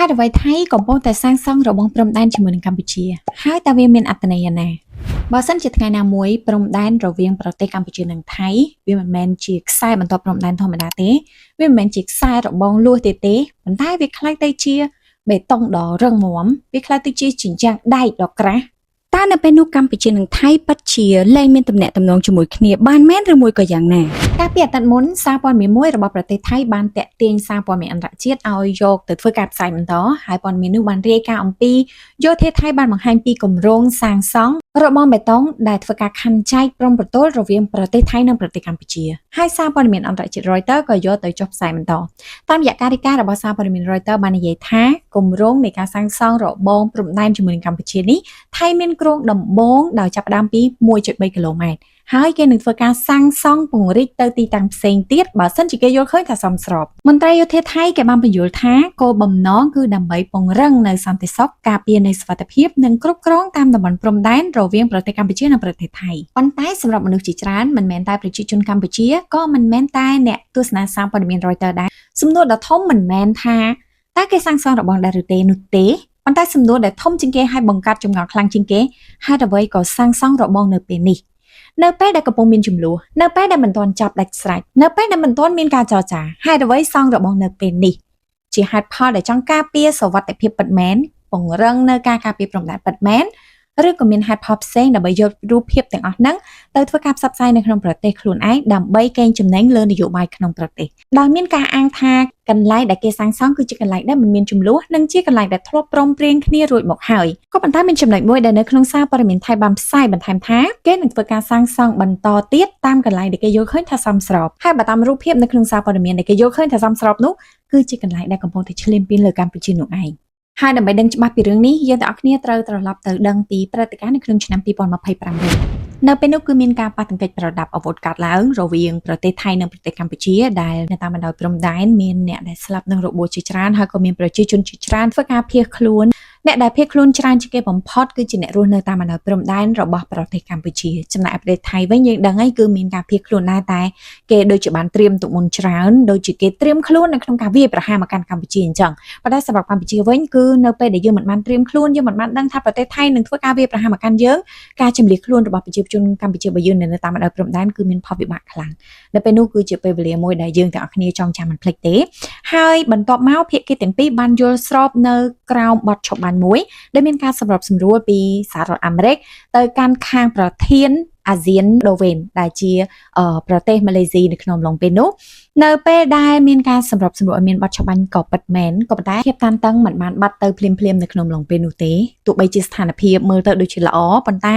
េតុអ្វីថៃកំពុងតែសាងសង់របងព្រំដែនជាមួយនឹងកម្ពុជាហើយតើវាមានអត្ថន័យយ៉ាងណាបើសិនជាថ្ងៃណាមួយព្រំដែនរវាងប្រទេសកម្ពុជានិងថៃវាមិនមែនជាខ្សែបន្ទាត់ព្រំដែនធម្មតាទេវាមិនមែនជាខ្សែរបងលួសទេទេប៉ុន្តែវាក្លាយទៅជាបេតុងដ៏រឹងមាំវាក្លាយទៅជាជញ្ជាំងដែកដ៏ក្រាស់ តើនៅពេលនោះកម្ពុជានិងថៃពិតជាលែងមានទំនាក់ទំនងជាមួយគ្នាបានមែនឬមួយក៏យ៉ាងណា កាលពីអាទិត្យមុនសារព័ត៌មានមួយរបស់ប្រទេសថៃបានតាក់ទាញសារព័ត៌មានអន្តរជាតិឲ្យយកទៅធ្វើការផ្សាយបន្តហើយព័ត៌មាននោះបានរាយការណ៍អំពីយោធាថៃបានបង្ហាញពីគម្រោងសាងសង់របងបេតុងដែលធ្វើការខណ្ឌចែកព្រំប្រទល់រវាងប្រទេសថៃនិងប្រទេសកម្ពុជាហើយសារព័ត៌មានអន្តរជាតិ Reuters ក៏យកទៅចុះផ្សាយបន្តតាមរយៈការរាយការណ៍របស់សារព័ត៌មាន Reuters បាននិយាយថាគម្រោងនៃការសាងសង់របងព្រំដែនជាមួយនឹងកម្ពុជានេះថៃមានគ្រោងដំបូងដោយចាប់ផ្ដើមពី1.3គីឡូម៉ែត្រ ហើយគេនឹងធ្វើការសាងសង់ពង្រីកទៅទីតាំងផ្សេងទៀតបើសិនជាគេយល់ឃើញថាសមស្របមន្ត្រីយោធាថៃគេបានបញ្យល់ថាគោលបំណងគឺដើម្បីពង្រឹងនៅសន្តិសុខការពារនៃសុវត្ថិភាពនិងគ្រប់គ្រងតាមតំបន់ព្រំដែនរវាងប្រទេសកម្ពុជានិងប្រទេសថៃប៉ុន្តែសម្រាប់មនុស្សជាច្រើនមិនមែនតែប្រជាជនកម្ពុជាក៏មិនមែនតែអ្នកទស្សនាសារព័ត៌មាន Reuters ដែរសំណួរដ៏ធំមិនមែនថាតើគេសាងសង់របងដែរឬទេនោះទេប៉ុន្តែសំណួរដែលធំជាងគេហើយបង្កើតចម្ងល់ខ្លាំងជាងគេហេតុអ្វីក៏សាងសង់របងនៅពេលនេះ នៅពេលដែលកំពុងមានចំនួននៅពេលដែលមិនទាន់ចាប់ដាច់ស្រេចនៅពេលដែលមិនទាន់មានការចរចាហេតុអ្វីសង់របងនៅពេលនេះជាហេតុផលដែលចង់ការពារសុវត្ថិភាពពិតមែនពង្រឹងនៅការការពារព្រំដែនពិតមែនឬក៏មានហេតុផលផ្សេងដើម្បីយករូបភាពទាំងអស់ហ្នឹងទៅធ្វើការផ្សព្វផ្សាយនៅក្នុងប្រទេសខ្លួនឯងដើម្បីកេងចំណេញលើនយោបាយក្នុងប្រទេសដោយមានការអាងថាកន្លែងដែលគេសាងសង់គឺជាកន្លែងដែលមិនមានចំនួននិងជាកន្លែងដែលធ្លាប់ព្រមព្រៀងគ្នារួចមកហើយក៏ប៉ុន្តែមានចំណុចមួយដែលនៅក្នុងសារព័ត៌មានថៃបានផ្សាយបន្ថែមថាគេនឹងធ្វើការសាងសង់បន្តទៀតតាមកន្លែងដែលគេយល់ឃើញថាសមស្របហើយបើតាមរូបភាពនៅក្នុងសារព័ត៌មានដែលគេយល់ឃើញថាសមស្របនោះគឺជាកន្លែងដែលកំពុងតែឈ្លានពានលើកម្ពុជានោះឯងហើយដើម្បីដឹងច្បាស់ពីរឿងនេះយើងទាំងអស់គ្នាត្រូវត្រឡប់ទៅដឹងពីព្រឹត្តិការណ៍នៅក្នុងឆ្នាំ2025វិញនៅពេលនោះគឺមានការប៉ះទង្គិចប្រដាប់អាវុធកាត់ឡើងរវាងប្រទេសថៃនិងប្រទេសកម្ពុជាដែលនៅតាមបណ្ដោយព្រំដែនមានអ្នកដែលស្លាប់និងរបួសជាច្រើនហើយក៏មានប្រជាជនជាច្រើនធ្វើការភៀសខ្លួនអ្នកដែលភៀសខ្លួនច្រើនជាងគេបំផុតគឺជាអ្នករស់នៅតាមបណ្ដោយព្រំដែនរបស់ប្រទេសកម្ពុជាចំណែកឯប្រទេសថៃវិញយើងដឹងហើយគឺមានការភៀសខ្លួនដែរតែគេដូចជាបានត្រៀមទុកមុនច្រើនដូចជាគេត្រៀមខ្លួននៅក្នុងការវាយប្រហារមកកាន់កម្ពុជាអញ្ចឹងប៉ុន្តែសម្រាប់កម្ពុជាវិញគឺនៅពេលដែលយើងមិនបានត្រៀមខ្លួនយើងមិនបានដឹងថាប្រទេសថៃនឹងធ្វើការវាយប្រហារមកកាន់យើងការជម្លៀសខ្លួនរបស់ប្រជាជនកម្ពុជារបស់យើងនៅតាមបណ្ដោយព្រំដែនគឺមានផលវិបាកខ្លាំងនៅពេលនោះគឺជាពេលវេលាមួយដែលយើងទាំងអស់គ្នាចងចាំមិនភ្លេចទេហើយបន្ទាប់មកភាគីទាំងពីរបានយល់ស្របនៅក្រោមបទឈប់បានមួយដែលមានការសម្របសម្រួលពីសហរដ្ឋអាមេរិកទៅកាន់ខាងប្រធានអាស៊ានដូវេនដែលជាប្រទេសម៉ាឡេស៊ីនៅក្នុងអំឡុងពេលនោះនៅពេលដែលមានការសម្របសម្រួលឲ្យមានបទច្បាញ់ក៏ពិតមែនក៏ប៉ុន្តែភាពតានតឹងមិនបានបាត់ទៅភ្លាមៗនៅក្នុងអំឡុងពេលនោះទេទោះបីជាស្ថានភាពមើលទៅដូចជាល្អប៉ុន្តែ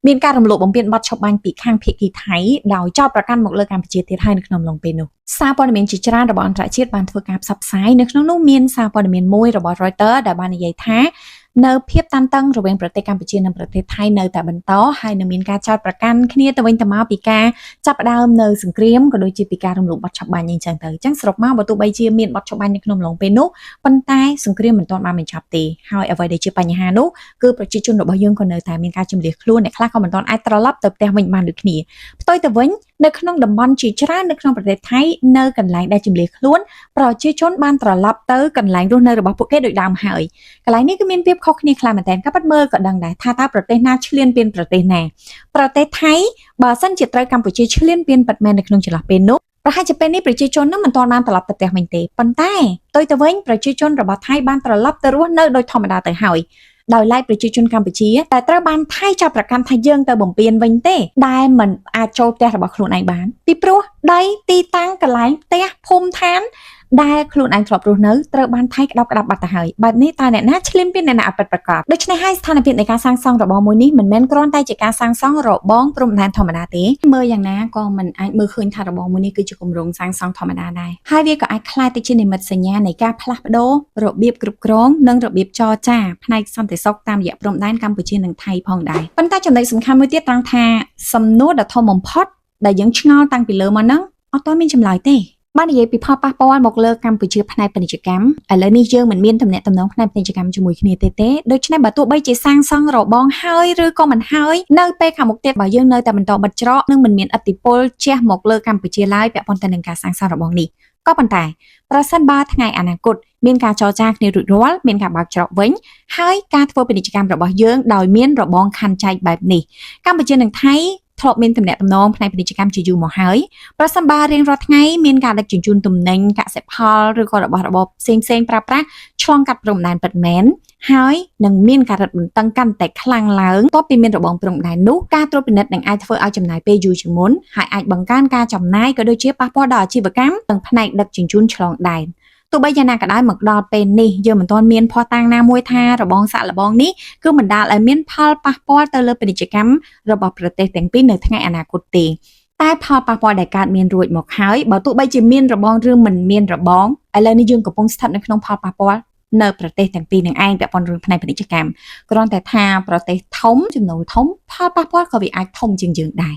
មានការរំលោភបំពានបទឈប់បាញ់ពីខាងភាគីថៃដោយចោទប្រកាន់មកលើកម្ពុជាទៀតហើយនៅក្នុងអំឡុងពេលនោះសារព័ត៌មានជាច្រើនរបស់អន្តរជាតិបានធ្វើការផ្សព្វផ្សាយនៅក្នុងនោះមានសារព័ត៌មានមួយរបស់ Reuters ដែលបាននិយាយថានៅភាពតានតឹងរវាងប្រទេសកម្ពុជានិងប្រទេសថៃនៅតែបន្តហើយនឹងមានការចោទប្រកាន់គ្នាទៅវិញទៅមកពីការចាប់ផ្ដើមនៅសង្គ្រាមក៏ដូចជាពីការរំលោភបទច្បាញ់អីចឹងទៅអញ្ចឹងសរុបមកបើទោះបីជាមានបទច្បាញ់នៅក្នុងអំឡុងពេលនោះប៉ុន្តែសង្គ្រាមមិនទាន់បានបញ្ចប់ទេហើយអ្វីដែលជាបញ្ហានោះគឺប្រជាជនរបស់យើងក៏នៅតែមានការជម្លៀសខ្លួនអ្នកខ្លះក៏មិនទាន់អាចត្រឡប់ទៅផ្ទះវិញបានដូចគ្នាផ្ទុយទៅវិញនៅក្នុងតំបន់ជាច្រើននៅក្នុងប្រទេសថៃនៅកន្លែងដែលជម្លៀសខ្លួនប្រជាជនបានត្រឡប់ទៅកន្លែងរស់នៅរបស់ពួកគេដូចដើមហើយកន្លែងនេះគឺមានភាពខុសគ្នាខ្លាំងមែនទែនក៏ប៉ិតមើលក៏ដឹងដែរថាតើប្រទេសណាឈ្លានពានប្រទេសណាប្រទេសថៃបើសិនជាត្រូវកម្ពុជាឈ្លានពានពិតមែននៅក្នុងចន្លោះពេលនោះប្រហែលជាពេលនេះប្រជាជននឹងមិនទាន់បានត្រឡប់ទៅផ្ទះវិញទេប៉ុន្តែផ្ទុយទៅវិញប្រជាជនរបស់ថៃបានត្រឡប់ទៅរស់នៅដោយធម្មតាទៅហើយដោយឡែកប្រជាជនកម្ពុជាតែត្រូវបានថៃចាប់ប្រកាន់ថាយើងទៅបំពេញវិញទេដែលមិនអាចចូលផ្ទះរបស់ខ្លួនឯងបានពីព្រោះដីទីតាំងកន្លែងផ្ទះភូមិឋានដែលខ្លួនឯងធ្លាប់រស់នៅត្រូវបានថៃក្តោបក្តាប់បាត់ទៅហើយបែបនេះតើអ្នកណាឈ្លានពានអ្នកណាអត់ពិតប្រាកដដូច្នេះហើយស្ថានភាពនៃការសាងសង់របងមួយនេះមិនមែនគ្រាន់តែជាការសាងសង់របងព្រំដែនធម្មតាទេមើលយ៉ាងណាក៏មិនអាចមើលឃើញថារបងមួយនេះគឺជាគម្រោងសាងសង់ធម្មតាដែរហើយវាក៏អាចក្លាយទៅជានិមិត្តសញ្ញានៃការផ្លាស់ប្ដូររបៀបគ្រប់គ្រងនិងរបៀបចរចាផ្នែកសន្តិសុខតាមរយៈព្រំដែនកម្ពុជានិងថៃផងដែរប៉ុន្តែចំណុចសំខាន់មួយទៀតត្រង់ថាសំណួរដ៏ធំបំផុតដែលយើងឆ្ងល់តាំងពីលើមកហ្នឹងអត់ទាន់មានចម្លើយទេបាននិយាយពីផលប៉ះពាល់មកលើកម្ពុជាផ្នែកពាណិជ្ជកម្មឥឡូវនេះយើងមិនមានទំនាក់ទំនងផ្នែកពាណិជ្ជកម្មជាមួយគ្នាទេទេដូច្នេះបើទោះបីជាសាងសង់របងហើយឬក៏មិនហើយនៅពេលខាងមុខទៀតបើយើងនៅតែបន្តបិទច្រកនឹងមិនមានឥទ្ធិពលជះមកលើកម្ពុជាឡើយពាក់ព័ន្ធទៅនឹងការសាងសង់របងនេះ ក៏ប៉ុន្តែប្រសិនបើថ្ងៃអនាគតមានការចរចាគ្នារួចរាល់មានការបើកច្រកវិញហើយការធ្វើពាណិជ្ជកម្មរបស់យើងដោយមានរបងខណ្ឌចែកបែបនេះកម្ពុជានិងថៃធ្លាប់មានទំនាក់ទំនងផ្នែកពាណិជ្ជកម្មជាយូរមកហើយប្រសិនបើរៀងរាល់ថ្ងៃមានការដឹកជញ្ជូនទំនិញកសិផលឬក៏របស់របរផ្សេងៗប្រើប្រាស់ឆ្លងកាត់ព្រំដែនពិតមែនហើយនឹងមានការរឹតបន្តឹងកាន់តែខ្លាំងឡើងបន្ទាប់ពីមានរបងព្រំដែននោះការត្រួតពិនិត្យនឹងអាចធ្វើឲ្យចំណាយពេលយូរជាងមុនហើយអាចបង្កើនការចំណាយក៏ដូចជាប៉ះពាល់ដល់អាជីវកម្មនិងផ្នែកដឹកជញ្ជូនឆ្លងដែនទោះបីយ៉ាងណាក៏ដោយមកដល់ពេលនេះយើងមិនទាន់មានភស្តុតាងណាមួយថារបងសាកល្បងនេះគឺបណ្ដាលឲ្យមានផលប៉ះពាល់ទៅលើពាណិជ្ជកម្មរបស់ប្រទេសទាំងពីរនៅថ្ងៃអនាគតទេតែផលប៉ះពាល់ដែលកើតមានរួចមកហើយបើទោះបីជាមានរបងឬមិនមានរបងឥឡូវនេះយើងកំពុងស្ថិតនៅក្នុងផលប៉ះពាល់នៅប្រទេសទាំងពីរនឹងឯងពាក់ព័ន្ធរឿងផ្នែកពាណិជ្ជកម្មគ្រាន់តែថាប្រទេសធំចំណូលធំផលប៉ះពាល់ក៏វាអាចធំជាងយើងដែរ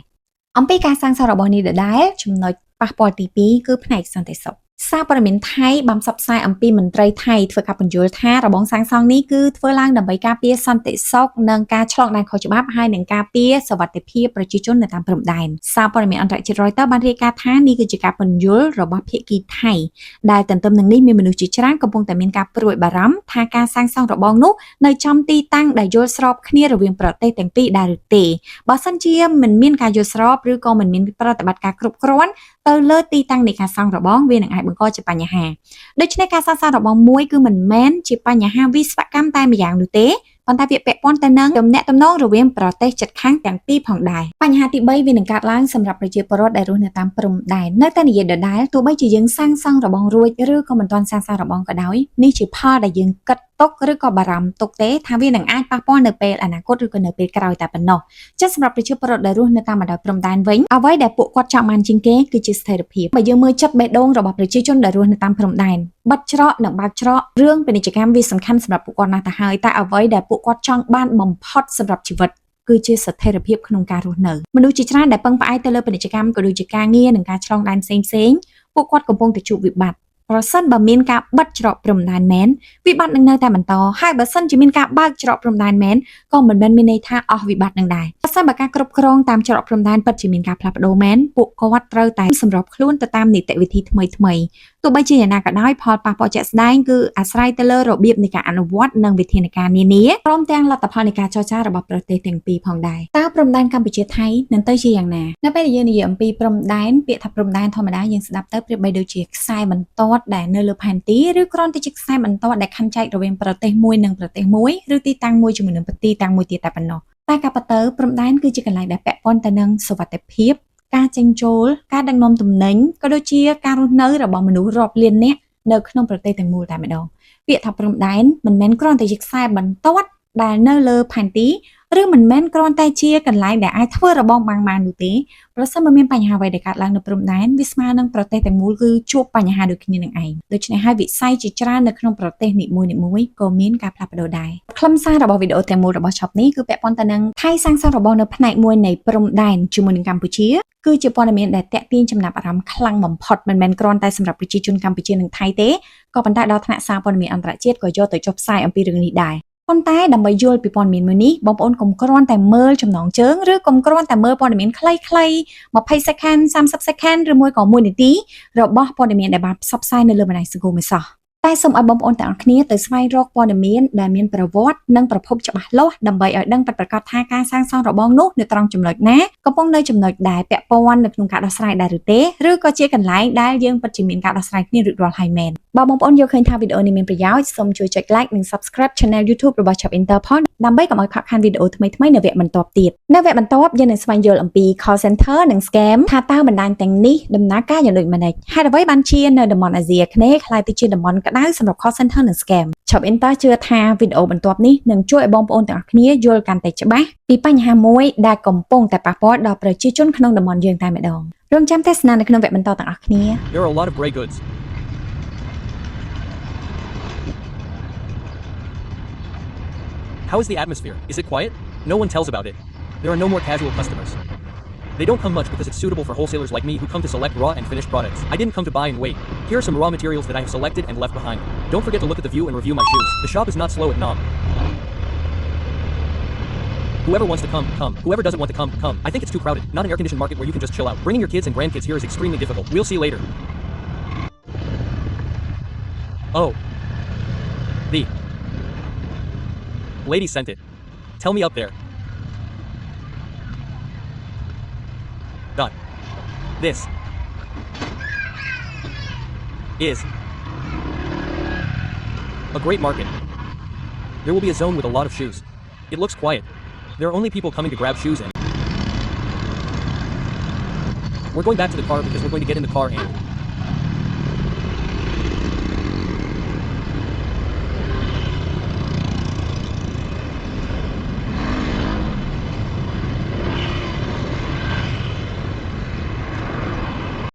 អំពីការសាងសង់របស់នេះដដែលចំណុចប៉ះពាល់ទី2គឺផ្នែកសន្តិសុខសារព័ត៌មានថៃបានផ្សព្វផ្សាយអំពីមន្ត្រីថៃធ្វើការពន្យល់ថារបងសាងសង់នេះគឺធ្វើឡើងដើម្បីការពារសន្តិសុខនិងការឆ្លងដែនខុសច្បាប់ហើយនិងការពារសុវត្ថិភាពប្រជាជននៅតាមព្រំដែនសារព័ត៌មានអន្តរជាតិ Reuters បានរាយការណ៍ថានេះគឺជាការពន្យល់របស់ភាគីថៃដែលទន្ទឹមនឹងនេះមានមនុស្សជាច្រើនកំពុងតែមានការព្រួយបារម្ភថាការសាងសង់របងនោះនៅចំទីតាំងដែលយល់ស្របគ្នារវាងប្រទេសទាំងពីរដែរឬទេបើសិនជាមិនមានការយល់ស្របឬក៏មិនមានប្រតិបត្តិការគ្រប់គ្រាន់ទៅលើទីតាំងនៃការសង់របងវានឹងអាចបង្កជាបញ្ហាដូច្នេះការសាងសង់របងមួយគឺមិនមែនជាបញ្ហាវិស្វកម្មតែម្យ៉ាងនោះទេប៉ុន្តែវាពាក់ព័ន្ធទៅនឹងទំនាក់ទំនងរវាងប្រទេសជិតខាងទាំងពីរផងដែរបញ្ហាទី3វានឹងកើតឡើងសម្រាប់ប្រជាពលរដ្ឋដែលរស់នៅតាមព្រំដែននៅតែនិយាយដដែលទោះបីជាយើងសាងសង់របងរួចឬក៏មិនទាន់សាងសង់របងក៏ដោយនេះជាផលដែលយើងគិតទុកឬក៏បារម្ភទុកទេថាវានឹងអាចប៉ះពាល់នៅពេលអនាគតឬក៏នៅពេលក្រោយតែប៉ុណ្ណោះចឹងសម្រាប់ប្រជាពលរដ្ឋដែលរស់នៅតាមបណ្ដោយព្រំដែនវិញអ្វីដែលពួកគាត់ចង់បានជាងគេគឺជាស្ថិរភាពបើយើងមើលចិត្តបេះដូងរបស់ប្រជាជនដែលរស់នៅតាមព្រំដែនបិទច្រកនិងបើកច្រករឿងពាណិជ្ជកម្មវាសំខាន់សម្រាប់ពួកគាត់ណាស់ទៅហើយតែអ្វីដែលពួកគាត់ចង់បានបំផុតសម្រាប់ជីវិតគឺជាស្ថិរភាពក្នុងការរស់នៅមនុស្សជាច្រើនដែលពឹងផ្អែកទៅលើពាណិជ្ជកម្មក៏ដូចជាការងារនិងការឆ្លងដែនផ្សេងៗពួកគាត់កំពុងតែជួបវិបត្តិប្រសិនបើមានការបិទច្រកព្រំដែនមែនវិបត្តិនឹងនៅតែបន្តហើយបើសិនជាមានការបើកច្រកព្រំដែនមែនក៏មិនមែនមានន័យថាអស់វិបត្តិនឹងដែរប្រសិនបើការគ្រប់គ្រងតាមច្រកព្រំដែនពិតជាមានការផ្លាស់ប្ដូរមែនពួកគាត់ត្រូវតែសម្របខ្លួនទៅតាមនីតិវិធីថ្មីថ្មីទោះបីជាយ៉ាងណាក៏ដោយផលប៉ះពាល់ជាក់ស្ដែងគឺអាស្រ័យទៅលើរបៀបនៃការអនុវត្តនិងវិធានការនានាព្រមទាំងលទ្ធផលនៃការចរចារបស់ប្រទេសទាំងពីរផងដែរតើព្រំដែនកម្ពុជាថៃនឹងទៅជាយ៉ាងណានៅពេលដែលយើងនិយាយអំពីព្រំដែនពាក្យថាព្រំដែនធម្មតាយើងស្ដាប់ទៅប្រៀបបីដូចជាខ្សែបន្ទាត់ដែលនៅលើផែនទីឬគ្រាន់តែជាខ្សែបន្ទាត់ដែលខណ្ឌចែករវាងប្រទេសមួយនិងប្រទេសមួយឬទីតាំងមួយជាមួយនឹងទីតាំងមួយទៀតតែប៉ុណ្ណោះតែការពិតទៅព្រំដែនគឺជាកន្លែងដែលពាក់ព័ន្ធទៅនឹងសុវត្ថិភាពការចេញចូលការដឹកនាំទំនិញក៏ដូចជាការរស់នៅរបស់មនុស្សរាប់លាននាក់នៅក្នុងប្រទេសទាំងមូលតែម្ដងពាក្យថាព្រំដែនមិនមែនគ្រាន់តែជាខ្សែបន្ទាត់ដែលនៅលើផែនទីឬមិនមែនគ្រាន់តែជាកន្លែងដែលអាចធ្វើរបងបាំងបាននោះទេប្រសិនបើមានបញ្ហាអ្វីដែលកើតឡើងនៅព្រំដែនវាស្មើនឹងប្រទេសទាំងមូលគឺជួបបញ្ហាដូចគ្នានឹងឯងដូច្នេះហើយវិស័យជាច្រើននៅក្នុងប្រទេសនីមួយៗក៏មានការផ្លាស់ប្ដូរដែរខ្លឹមសាររបស់វីដេអូទាំងមូលរបស់ Shop នេះគឺពាក់ព័ន្ធទៅនឹងថៃសាងសង់របងនៅផ្នែកមួយនៃព្រំដែនជាមួយនឹងកម្ពុជាគឺជាព័ត៌មានដែលតាក់ទាញចំណាប់អារម្មណ៍ខ្លាំងបំផុតមិនមែនគ្រាន់តែសម្រាប់ប្រជាជនកម្ពុជានិងថៃទេក៏ប៉ុន្តែដល់ថ្នាក់សារព័ត៌មានអន្តរជាតិក៏យកទៅចុះផ្សាយអំពីរឿងនេះដែរប៉ុន្តែដើម្បីយល់ពីព័ត៌មានមួយនេះបងប្អូនកុំគ្រាន់តែមើលចំណងជើងឬកុំគ្រាន់តែមើលព័ត៌មានខ្លីៗ20 second 30 second ឬមួយក៏1នាទីរបស់ព័ត៌មានដែលបានផ្សព្វផ្សាយនៅលើបណ្ដាញសង្គមឯសោះតែសូមឲ្យបងប្អូនទាំងអស់គ្នាទៅស្វែងរកព័ត៌មានដែលមានប្រវត្តិនិងប្រភពច្បាស់លាស់ដើម្បីឲ្យដឹងពិតប្រាកដថាការសាងសង់របងនោះនៅត្រង់ចំណុចណាកំពុងនៅចំណុចដែលពាក់ព័ន្ធនៅក្នុងការដោះស្រាយដែរឬទេឬក៏ជាកន្លែងដែលយើងពិតជាមានការដោះស្រាយគ្នារួចរាល់ហើយមែនបើបងប្អូនយល់ឃើញថាវីដេអូនេះមានប្រយោជន៍សូមជួយចុច like និង Subscribe Channel YouTube របស់ Chop Inter ផងដើម្បីកុំឲ្យខកខានវីដេអូថ្មីៗនៅវគ្គបន្ទាប់ទៀតនៅវគ្គបន្ទាប់យើងនឹងស្វែងយល់អំពី call center និង scam ថាតើបណ្ដាញទាំងនេះដំណើរការយ៉ាងដូចម្តេចហេតុអ្វីបានជានៅតំបន់អាស៊ីអាគ្នេយ៍ក្លាយទៅជាតំបន់ក្តៅសម្រាប់ call center និង scam Chop Inter ជឿថាវីដេអូបន្ទាប់នេះនឹងជួយឲ្យបងប្អូនទាំងអស់គ្នាយល់កាន់តែច្បាស់ពីបញ្ហាមួយដែលកំពុងតែប៉ះពាល់ដល់ប្រជាជនក្នុងតំបន់យើងតែម្ដងរងចាំទស្សនានៅក្នុងវគ្គបន្តទាំងអស់គ្នា There are a lot of gray goods. How is the atmosphere? Is it quiet? No one tells about it. There are no more casual customers. They don't come much because it's suitable for wholesalers like me who come to select raw and finished products. I didn't come to buy and wait. Here are some raw materials that I have selected and left behind. Don't forget to look at the view and review my shoes. The shop is not slow at Nom. Whoever wants to come, come. Whoever doesn't want to come, come. I think it's too crowded. Not an air-conditioned market where you can just chill out. Bringing your kids and grandkids here is extremely difficult. We'll see later. Oh. The lady sent it. Tell me up there. Dot. This is a great market. There will be a zone with a lot of shoes. It looks quiet. There are only people coming to grab shoes and we're going back to the car because we're going to get in the car and